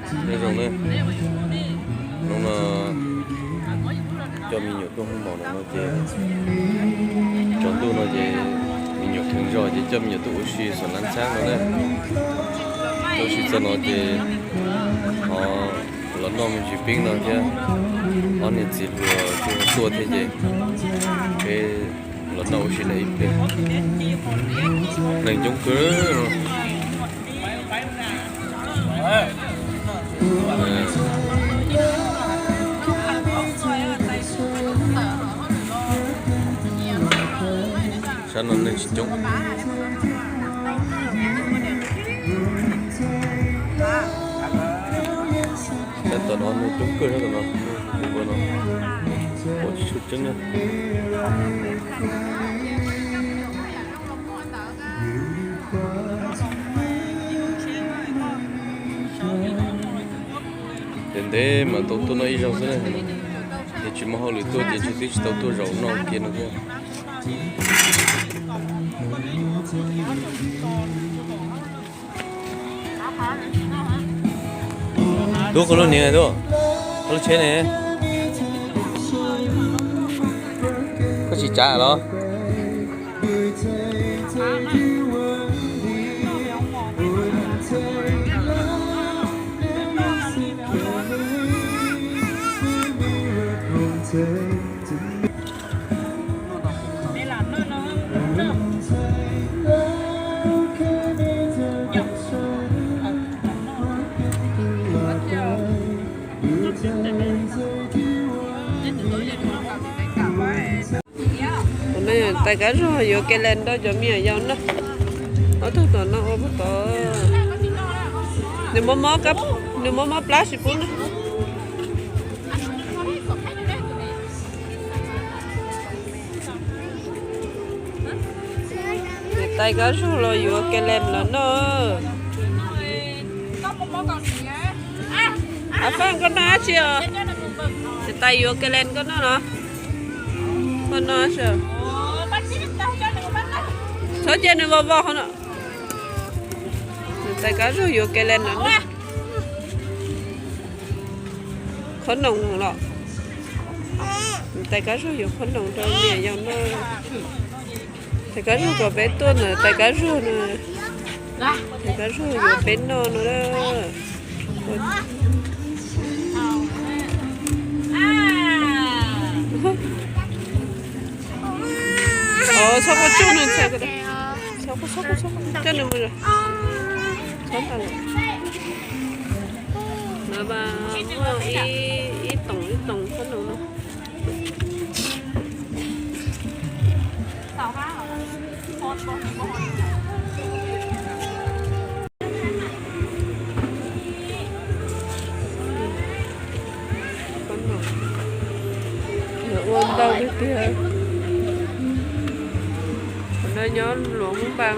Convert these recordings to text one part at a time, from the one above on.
Nyob zoo na, hnub no coj me nyuam tuaj hoob mos no no ces tsaus ntuj no ces me nyuam kheev zog ces coj me nyuam tuaj ua si saum lab ntxhab no na. Tuaj ua si txog no ces ho los noj me ntsis pib no thiab, ob niag txiv hluas tuaj thiab ces peb los noj ua si lawm ib pliag. Neeg coob kawg. Sab no neeg tsis coob. Sab tom no neeg coob kawg, sab tom no, tus ua no, pom tsis tshua tseeb na. Ces ntev mas tau tuaj noj ib zaug xwb na, ces tsis muaj hauj lwm tuaj ces tsis, twb tsis tau tuaj zaum noj kiag no thiab. Tub, koj lub niag tub, koj lub tsheb ne, koj tsis tsav los? Tais Kab Zuag yuav Kelen rau cov me nyuam yaus noj. Ob tug tom no ua puag tod. Nws mob mob, nws mob mob plab tsis pub noj. Tais Kab Zuag los yuav Kelen los noj. Ab Faj, koj noj dab tsi os? Tais yuav Kelen koj noj los? Koj noj dab tsi? Txhob cia nws vau vau qhov no. Tais Kab Zuag yuav Kelen los noj. Qhob noom los. Tais Kab Zuag yuav qhob noom rau me nyuam yaus noj. Tais Kab Zuag kom peb tuaj ntawm Tais Kab Zuag no. Tais Kab Zuag yuav peb noj no. Txhob quaj tsuj nws, txhob quaj, txhob quaj, coj nws mus. Txhob tas lawm. Lawv mas muaj ib toom ib toom qhob noom no. Ua ntau tiag tiag. Qhov no nyob Luam Hmoob Npas,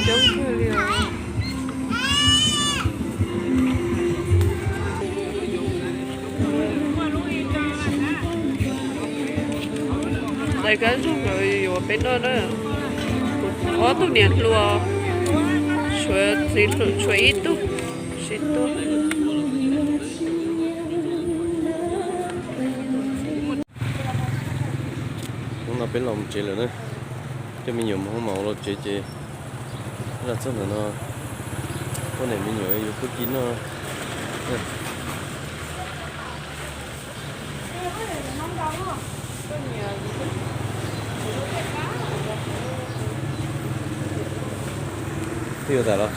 coob kawg li os. Tais Kab Zuag nkawd yuav peb noj na. Ob tug niam hluas, tshuav ib tug, sib tuaj. Hnub no peb los mus tsev lawm na. Coj me nyuam mus hoob maum los tsev ces los txog ntawm no, poj niam me nyuam yuav pub ci noj. Twb yuav tas los?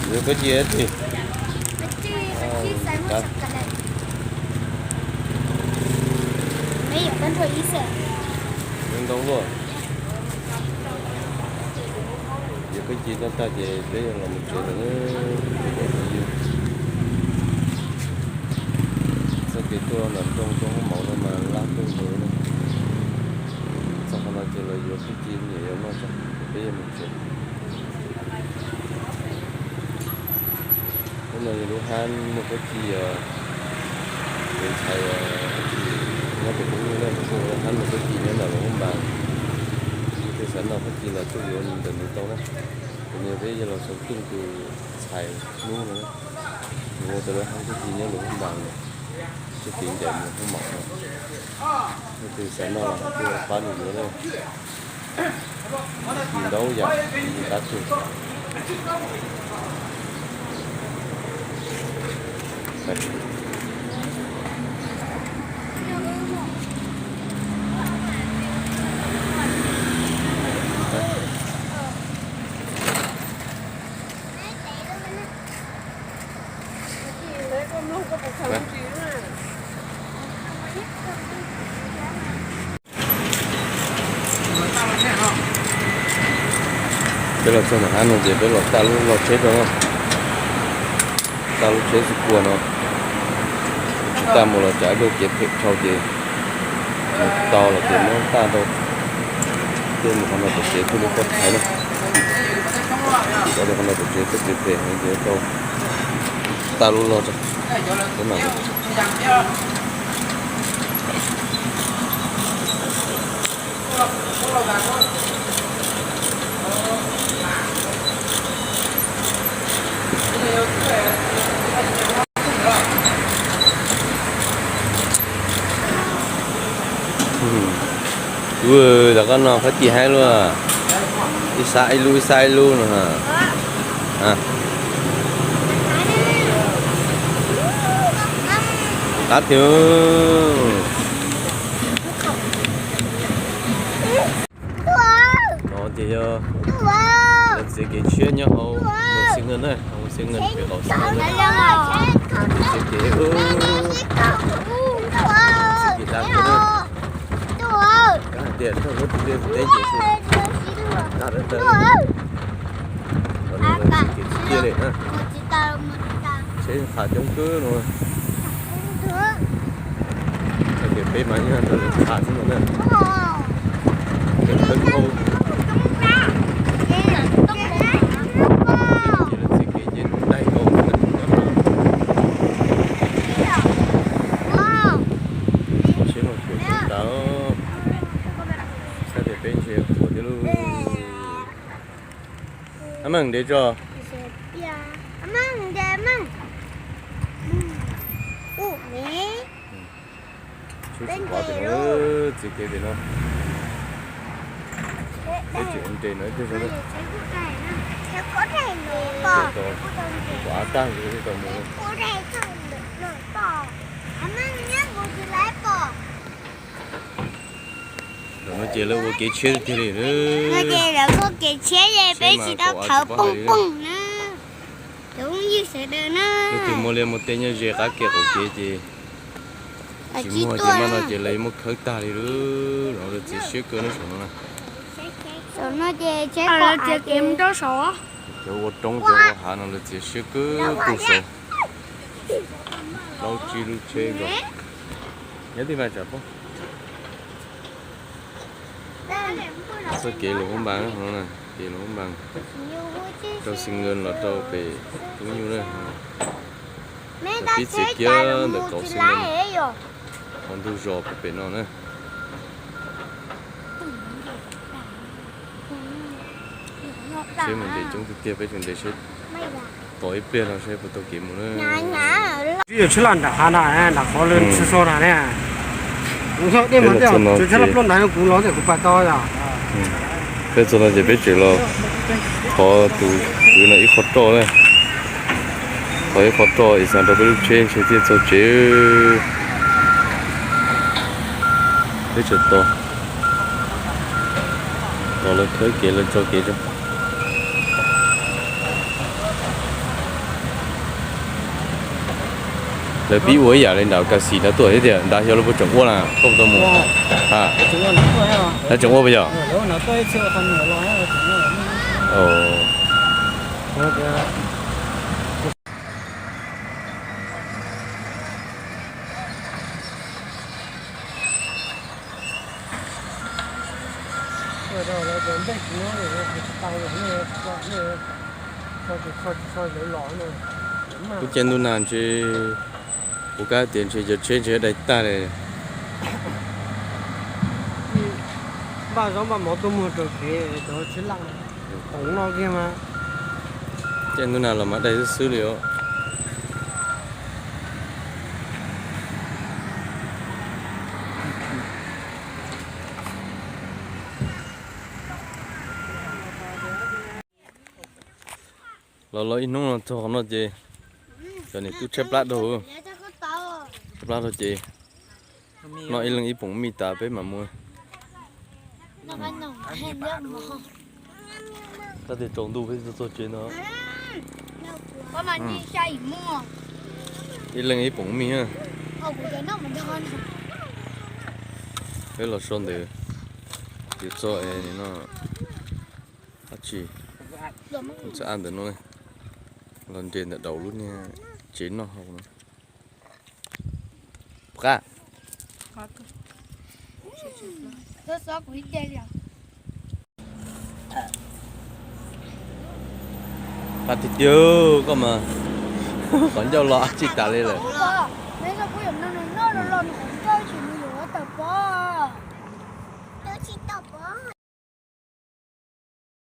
Yuav koj ci ib tug. Ntoo luaj. Yuav koj ci tag tag ces peb yuav los mus tsev lawm. Txoj kev tuaj nram nroog rau hoob maum no mas laj kawg nkaus li. Txog qhov no ces los yuav koj ci me nyuam yaus noj tso, peb yuav mus tsev. Lub no yog lub hab muag koj ci, kev ntxhais nyob pem kub nyuj na. Hab noj pab ci nyob ntawm Luam Phab Npas, leej twg xav noj pab ci los tuaj yuav ntawm nws tau na. Tus no peb yog los xov tooj tus txhais hnub no, nws ua tau lub hab pab ci nyob Luam Phab Npas no, txuj kev ncaim mus hab maum no. Leej twg xav noj los tuaj pab nws yuav na. Ci ntau yam, ci qab kawg. Peb los txog ntawm hab no ces peb los taj lub log tsheb rau no, taj lub tsheb xub puag no, tsis taj mus los tsam ib pliag kev phem dhau ces mus tau los ces muab taj rau, thiaj mus qhov no pem tsev thiaj li tau thaiv na. Cov rau qhov no pem tsev thiaj phem phem heev ces tau taj lub log rau. Ua, cov koj no pab ci haib luaj, ib sab ib lub ib sab ib lub no. Qab tiag. No ces yog lawv txiav kev tshiab nyob hauv Mus Xees Nkees na, Mus Xees Nkees pem qaum Xees Nkees na. Txiav kev, txiav kev dag kawg na. Kab hais tias raug lub tus liaj tus teb ces dag dawb dawb. Txiav kev txiv tiag li na. Tsheb qhab coob kawg no. Txoj kev peb mas yog ntawm lawv qhab xwb no na. Kev khawb khau. Ces lawv txiav kev ces daig nkaus xwb na. Tsheb no tsuam tsuam tas. Xav tias peb ntshe qhuav tiag lauj. Ab meej ntev tso. Tsheb tsis qhuav pem no, txiav kev pem no. Peb tseem nres no ib pliag zog na. Tau, tau tag nrho tau mus. Tam no ces lawv ua kev tshiab tiag tiag li. Ces lawv ua kev tshiab ces peb tsis tau thawv pooj pooj na. Cov phooj ywg sawv daws na, leej twg muaj liaj muaj teb nyob ze qab kev qaum kev ces tsis muag ces maj no ces lawv muab khawb tag li lawm. Lawv txiav siab kawg na saum no na. Saum no ces tsheb pom kev mus rau saum. Cov ua roob cov ua hav no lawv txiav siab kawg pug saud. Plaub tsib lub tsheb nkaus. Nyob tij mas tsam poob. Txoj kev Luam Phab Npas no, kev Luam Phab Npas rau Xees Nkees los rau pem Tub Nyuj na. Pib txiav kiag ntawm kauv Xees Nkees, qhov ntug zos pem pem no na. Tsheb mas nres coob tiag tiag, peb tseem nres seb tos ib pliag no seb puas tau kev mus na. Twb yuav tsheb los nram hav na, nram qhov lawv tsis so na ne. Peb txog no ces peb tseem los thov tus kwv no ib qho roj na. Thov ib qho roj es xa rau peb lub tsheb ntshe thiaj txog tsev. Peb tseem tos, tos lawv khawb kev lawv tso kev tso. Lawv pib ua ib yam li nram Kas Xim nrad tuaj thiab tias nrad xyov lawv puas tseem ua na, koj puas tau mus? Lawv tseem ua puas yog? Lub caij ntuj nag ntshe, kuv kab tias ntshe cov tsheb ntshe dai tag li. Npaj zaub npaj mov tuaj muag rau kev cov tsheb laj, toov no kiag mas. Tej ntu na los mas daig xwb xwb li os. Los los ib hnub no txog qhov no ces cov niam tub tshaib plab dhau, tshaib plab dhau ces noj ib leeg ib poom mij tas peb mam mus. Tab tias tsaus ntuj peb txog txog tsev no. Ib leeg ib poom mij. Peb los so ntawm, yuav txog no, dab tsi, txawj ab ntawm no, los nres ntawm daus lub niag tsev noj haus no. Puas qab? Qab tiag tiag koj mas, qhov ncauj los ab tsi tas li lawm.